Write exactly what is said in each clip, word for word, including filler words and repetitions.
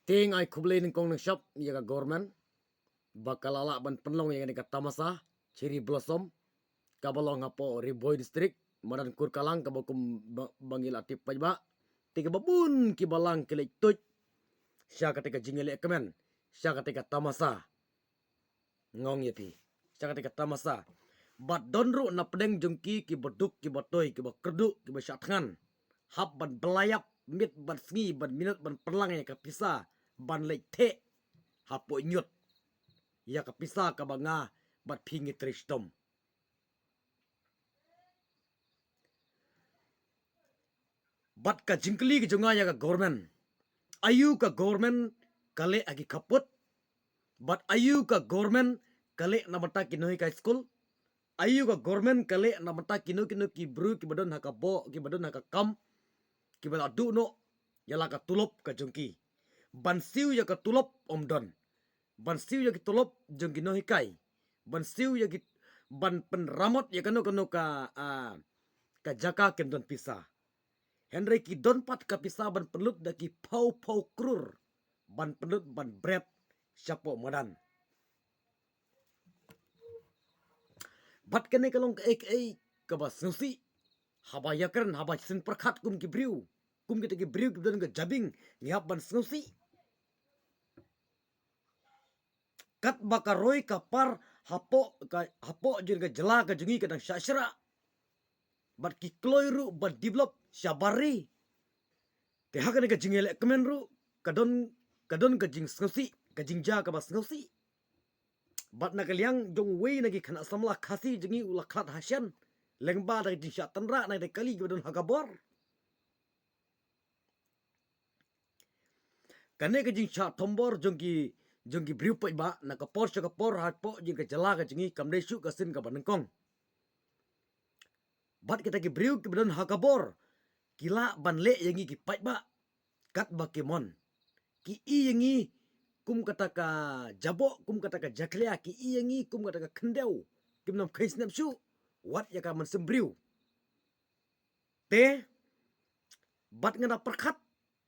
Te nga ai khublei nyngkong nyngshap ïa ka government ba ka la lah ban pynlong ïa kane ka tamasa Cherry Blossom kaba long hapoh Ri Bhoi District, madan Kurkalang, kaba kum ba, ba ngi la tip paidbah. Te kaba bun ki balang ki leit tuid sha kata ka jingïalehkmen, sha kata ka tamasa, nga ong ïa phi, sha kata ka tamasa. Bad don ruh na pdeng jong ki kiba duk, kiba toi, kiba kyrduh, kiba shah thngan, hap ban bylla ïap miet bad sngi, ban minot, ban pynlang ïa ka pisa, ban leit theh hapoh ñiut ïa ka pisa kaba nga bad phi ngi trei shitom. Bad ka jingkylli ka jong nga ïa ka government, aïu ka government ka leh ha ki khappud? Bad aïu ka government ka leh na bynta ki nonghikai skul? Aïu ka government ka leh na bynta kino kino ki briew kiba don ha ka boh, kiba don ha ka kam, kiba la duh noh ïa la ka tulop ka jong ki? Ban siew ïa ka tulop ym don. Ban siew ïa ki tulop jong ki nonghikai, ban siew ïa ki, ban pynramot ïa kano kano ka, ah, ka jaka, kim don pisa. Hynrei ki don pat ka pisa ban pynlut da ki phew phew klur, ban pynlut ban bret shapoh madan. Bad kane ka long kaei kaei kaba sngewsih. Haba ïakren, haba sngewsih pyrkhat kum ki briew, kum kita ki briew kiba don ka jabieng, ngi hap ban sngewsih. Katba ka roi ka par hapoh ka, hapoh jong ka jylla ka jong ngi ka dang shah shrah, bad ki kloi ruh ban develop shabar ri. Te ha kane ka jingïalehkmen ruh ka don, ka don ka jingsngewsih, ka jingjia kaba sngewsih. Bad na ka liang jong uwei na ki khynnah samla Khasi jong ngi u la khlad ha shen lyngba da ka jingshah tynrah na ka kali kaba don ha ka bor. Kane ka jingshah thombor jong ki, jong ki briew paidbah na ka por sha ka por hapoh jong ka jylla ka jong ngi kam dei shuh ka sien kaba nyngkong. Bad kita ki briew kiba don ha ka bor ki lah ban leh ïa ngi ki paidbah katba ki mon. Ki i ïa ngi kum kata ka jaboh, kum kata ka jakhlia, ki i ïa ngi kum kata ka khyndew. Kim nym kheiñ snep shuh wat ïa ka mynsiem briew. Te bad nga da pyrkhat,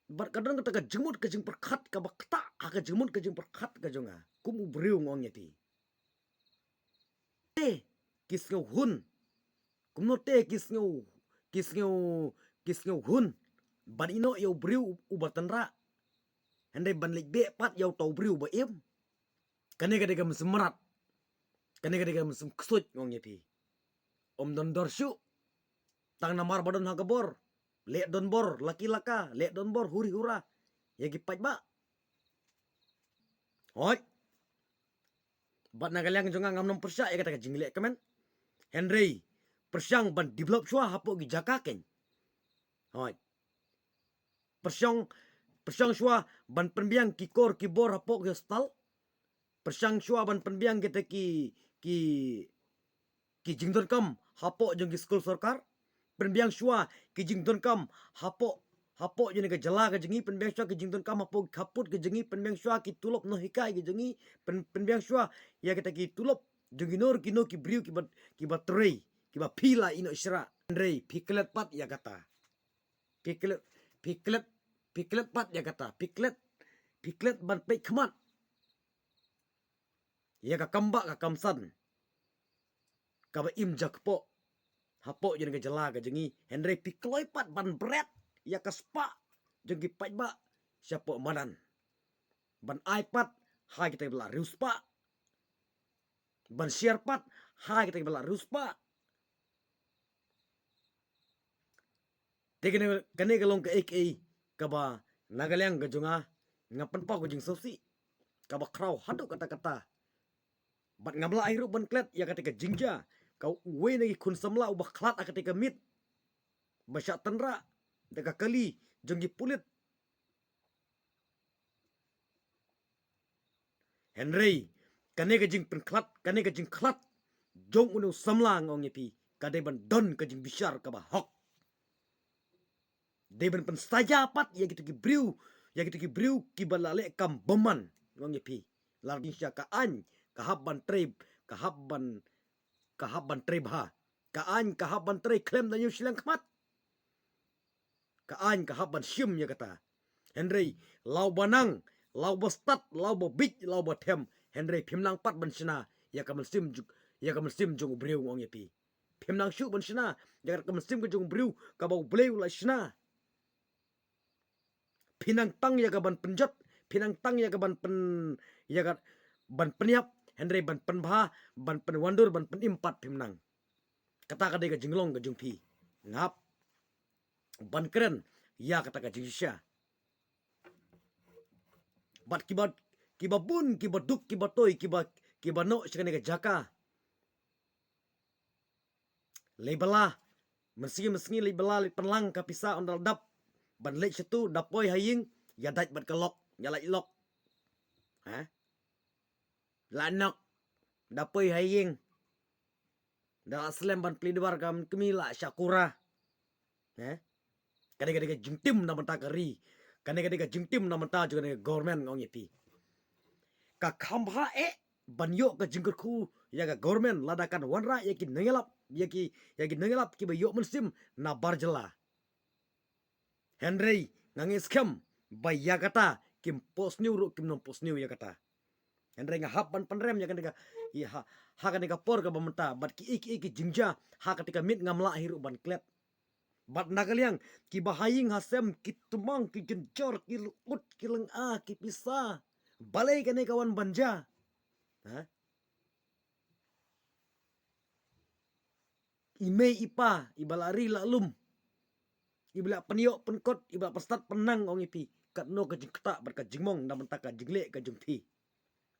bad ka don kata ka jingmut ka jingpyrkhat kaba ktah ha ka jingmut ka jingpyrkhat ka jong nga kum u briew, nga ong ïa phi. Te ki sngewhun. Kumno te ki sngew, ki sngew, ki sngewhun ban ïehnoh ïa u briew uba tynrah, hynrei ban leit beh pat ïa uta u briew uba im? Kane ka dei ka mynsiem mrad. Kane ka dei ka mynsiem ksuid, nga ong ïa phi. Ym don dor shuh. Tang namar ba don ha ka bor, leh donbor laki laka, leh donbor huri hura ïa ki paidbah. Hooid. Bad na ka liang jong nga ngam nym pyrshah ïa kata ka jingleh kmen. Hynrei pyrshang ban develop shuwa hapoh ki jaka kein. Hooid. Pyrshang, pyrshang shuwa ban pynbiang ki kor ki bor hapoh ki hospital. Pyrshang shuwa ban pynbiang kita ki, ki, ki jingdonkam hapoh jong ki skul sorkar. Pynbiang shuwa ki jingdonkam hapoh, hapoh jong ka jylla ka jong ngi. Pynbiang shuwa ki jingdonkam hapoh ki khappud ka jong ngi. Pynbiang shuwa ki tulop nonghikai ka jong ngi. Pyn, pynbiang shuwa ïa kita ki tulop jong kino kino ki briew kiba, kiba trei, kiba phi la ïehnoh shrah. Hynrei phi klet pat ïa kata. Phi klet, phi klet, phi klet pat ïa kata. Phi klet, phi klet ban peit khmat ïa ka kam bah ka kam san kaba im jakpoh hapoh jong ka jylla ka jong ngi. Hynrei phi kloi pat ban bret ïa ka spah jong ki paidbah shapoh madan, ban ai pat ha kita kiba la riewspah, ban share pat ha kita kiba la riewspah. Te kane, kane ka long kaei kaei kaba na ka liang ka jong nga nga pynpaw ka jingsngewsih kaba khraw haduh katta katta. Bad ngam lah hi ruh ban klet ïa kata ka jingjia ka uwei na ki khun samla uba khlad ha kata ka miet ba shah tynrah da ka kali jong ki pulit. Hynrei kane ka jingpynkhlad, kane ka jingkhlad jong une u samla, nga ong ïa phi, ka dei ban don ka jingbishar kaba hok. Dei ban pynsaja pat ïa kito ki briew, ïa kito ki briew kiba la leh kam bymman, nga ong ïa phi. La jingshisha ka aiñ ka hap ban trei, ka hap ban, ka hap ban trei bha. Ka aiñ ka hap ban trei khlem da ñiew shiliang khmat. Ka aiñ ka hap ban shim ïa kata. Hynrei la u ba nang la uba stad, la uba bieit, la uba them, hynrei phim nang pat ban shna ïa ka mynsiem ju-, ïa ka mynsiem jong u briew, nga ong ïa phi. Phim nang shuh ban shna ïa ka mynsiem ka jong u briew kaba U Blei u la shna. Phi nang tang ïa ka ban pynjot, phi nang tang ïa ka ban pyn-, ïa ka ban pynïap, hynrei ban pynbha, ban pynwandur, ban pynim pat phim nang. Kata ka dei ka jinglong ka jong phi. Nga hap ban kren ïa kata ka jingshisha. Bad kiba, kiba bun, kiba duk, kiba toi, kiba, kiba noh sha kane ka jaka. Leit bylla, mynsngi mynsngi leit bylla, leit pynlang ka pisa, ynda la dap ban leit shatu, da poi ha ïing, ïa dait bad ka lok, ïa lait lok. Ha? La nok, da poi ha ïing. Da la slem ban plie dwar, ka kmie la shah kura. Eh? Kane ka dei ka jingtim na bynta ka ri. Kane ka dei ka jingtim na bynta jong kane ka government, nga ong ïa phi. Ka kham bha eh ban ïoh ka jingkyrkhu ïa ka government lada kan wanrah ïa ki nongïalap, ïa ki, ïa ki nongïalap kiba ïoh mynsiem na bar jylla. Hynrei nga ngeit skhem ba ïa kata kim pohsniew ruh kim nym pohsniew ïa kata. Hynrei nga hap ban pynrem ïa kane ka, ïa ha, ha kane ka por kaba mynta, bad kiei kiei ki jingjia ha kata ka miet ngam lah hi ruh ban klet. Bad na ka liang kiba ha ïing ha sem, ki tymmen, ki jynjar, ki lyngkut, ki lynga, ki pisa. Balei kane ka wan ban jia? Ha? I mei i pa, iba la ri la lum, iba la pynïoh pynkut, iba la pynstad pynnang, nga ong ïa phi. Katno ka jingktah bad ka jingmong na bynta ka jingleh ka jong phi,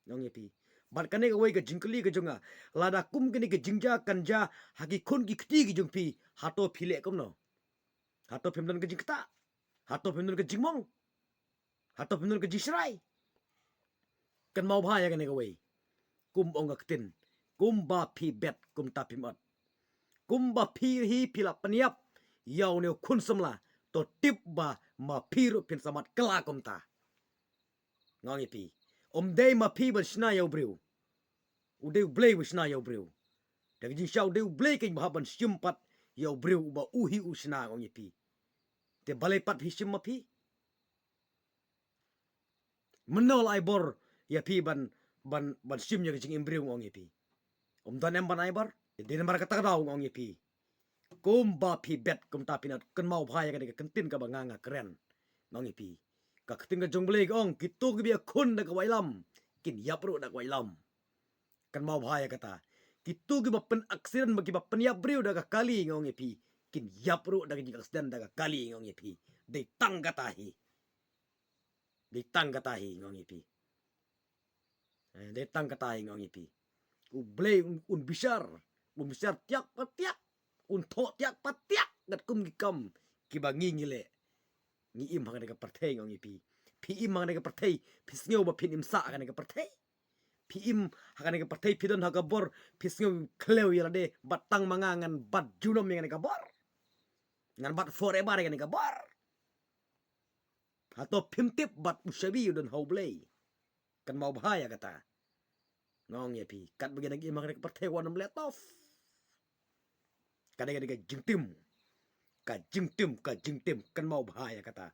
nga ong ïa phi. Bad kane kawei ka jingkylli ka jong nga, lada kum kane ka jingjia kan jia ha ki khun ki kti ki jong phi, hato phi leh kumno? Hato phim don ka jingktah? Hato phim don ka jingmong? Hato phim don ka jingshrai? Kynmaw bha ïa kane kawei. Kum ong ka ktien, kumba phi bet kumta phim ot. Kumba phi hi phi la pynïap ïa une u khun samla, to tip ba ma phi ruh phin sa mad kylla kumta, nga ong ïa phi. Ym dei ma phi ban shna ïa u briew. U dei U Blei uba shna ïa u briew. Da ka jingshisha u dei U Blei keiñ ba hap ban shim pat ïa u briew uba u hi u shna, nga ong ïa phi. Te balei pat phi shim ma phi? Mynno la ai bor ïa phi ban, ban, ban shim ïa ka jingim briew, nga ong ïa phi? Ym don em ban ai bor? Dei namar kata ka daw, nga ong ïa phi. Kumba phi bet kumta phin ot. Kynmaw bha ïa kane ka ktien kaba nga nga kren, nga ong ïa phi. Ka ktien ka jong U Blei ka ong, kito kiba ïakhun da ka waitlam kin ïap ruh da ka waitlam. Kynmaw bha ïa kata. Kito kiba pyn-accident bad kiba pynïap briew da ka kali, nga ong ïa phi, kin ïap ruh da ka jing-accident da ka kali, nga ong ïa phi. Dei tang kata hi. Dei tang kata hi, nga ong ïa phi. Eh, dei tang kata hi, nga ong ïa phi. U Blei un, un bishar, un bishar tiak pa tiak, un thoh tiak pa tiak katkum ki kam kiba ngi ngi leh. Ngi im ha kane ka pyrthei, nga ong ïa phi. Phi im ha kane ka pyrthei, phi sngew ba phin im sah ha kane ka pyrthei? Phi im ha kane ka pyrthei, phi don ha ka bor, phi sngew khlem ïa lade, bad tang ma nga ngan bat junom ïa kane ka bor? Ngan bat forever ïa kane ka bor? Hato phim tip ba u shabi u don ha U Blei? Kynmaw bha ïa kata, nga ong ïa phi. Katba ngi dang im ha kane ka pyrthei, wat nym leh tough. Kane ka dei ka jingtim, ka jingtim, ka jingtim. Kynmaw bha ïa kata.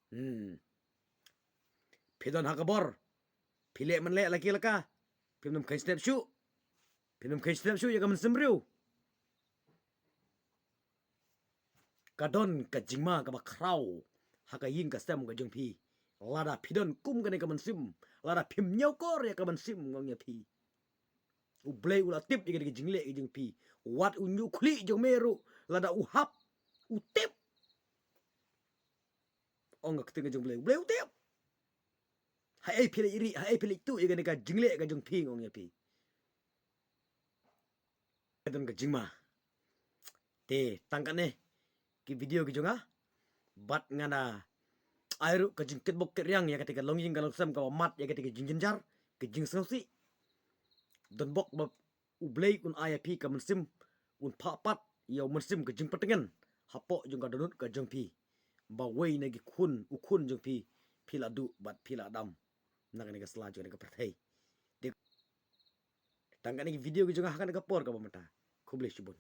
Hmm. Phi don ha ka bor, phi leh man leh la ki la ka, phim nym kheiñ step shuh. Phim nym kheiñ step shuh ïa ka mynsiem briew. Ka don ka jingma kaba khraw ha ka ïing ka sem ka jong phi. Lada phi don kum kane ka mynsiem, lada phim ñiewkor ïa ka mynsiem, nga ong ïa phi. U Blei u la tip ïa kane ka jingleh ka jong phi. Wat u ñiuh khlieh jong me ruh, lada u hap, u tip. Ong ka ktien ka jong U Blei, U Blei u tip. Haei phi leit rieh, haei phi leit tuh ïa kane ka jingleh ka jong phi, nga ong ïa phi. Ka don ka jingma. Te tang kane ki video ki jong nga. Bad ngan ai ruh ka jingkitbok kitriang ïa kata ka longïing ka longsem kaba mad ïa kata ka jingjynjar, ka jingsngewsih. Donbok ba U Blei un ai ïa phi ka mynsiem, un phah pat ïa u mynsiem ka jingpyntngen hapoh jong ka dohnud ka jong phi. Ba wei na ki khun, u khun jong phi, phi la duh bad phi la dam na kane ka sla jong kane ka pyrthei. Te tang kane ki video ki jong nga ha kane ka por kaba mynta. Khublei shibun.